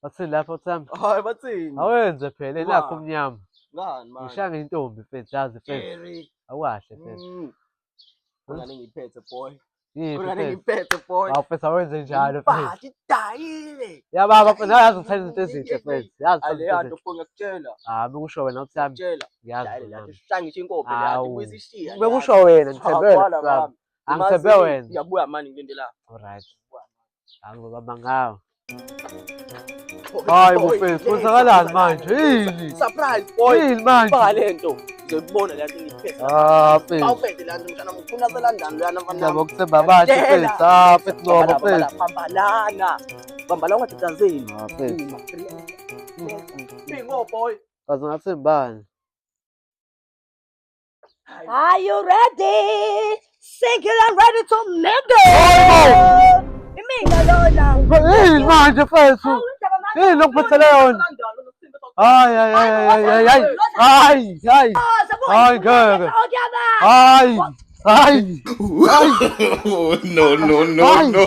Bathini lapho Thami? Hayi bathini? Awenze phela elakho Wa. umnyama. Ngani manje? Ngishaya ngentombi mfethu yazi mfethu. Jerry. Awukahle mfethu. Khona ngiphethe boy. Yiphi Khona mfethu? ngiphethe boy. Awu mfethu awenze njalo mfethu. Mphathi dayile. Ya baba mfethu yazi ngithanda izinto ezinhle mfethu. Yazi ngithanda Aleya izinto nto ezinhle. boy ngiyakutshela. Ah bekusho wena uThami. Ngiyakutshela. Ngiyazi Dayile la nami. sishaya ngisho inkophe la Awu. ibuyisa ishiya. Bekusho wena ngithembe wena Thami. Angithembe wena. Ngiyabuya manje ngilinde la. Alright. Angizobamba ngawo. Hayi bo mfethu, kwenzakalani manje? Yini? Surprise boy. Yini manje? Baka lento. Ngizoyibona le nto ngiphethe. Ah mfethu. Awuphethe le nto mshana ngifuna seLondon loyana mfana. Ngiyabonga ukuthemba abantu mfethu. Ah mfethu ngoba mfethu. Bambalana. Bambala ungatatazeli. Ah mfethu. Bingo boy. Kaze ngathembani? Are you ready? Single and ready to mingle. Hayibo! Imina lona. Yini manje mfethu? Hawu, indaba manje. Yini lokuphathele yona? Hayi hayi hayi hayi hayi hayi hayi Hayi, ngeke. Hayi. Hayi hayi Oh, no, no, no, Ay. no.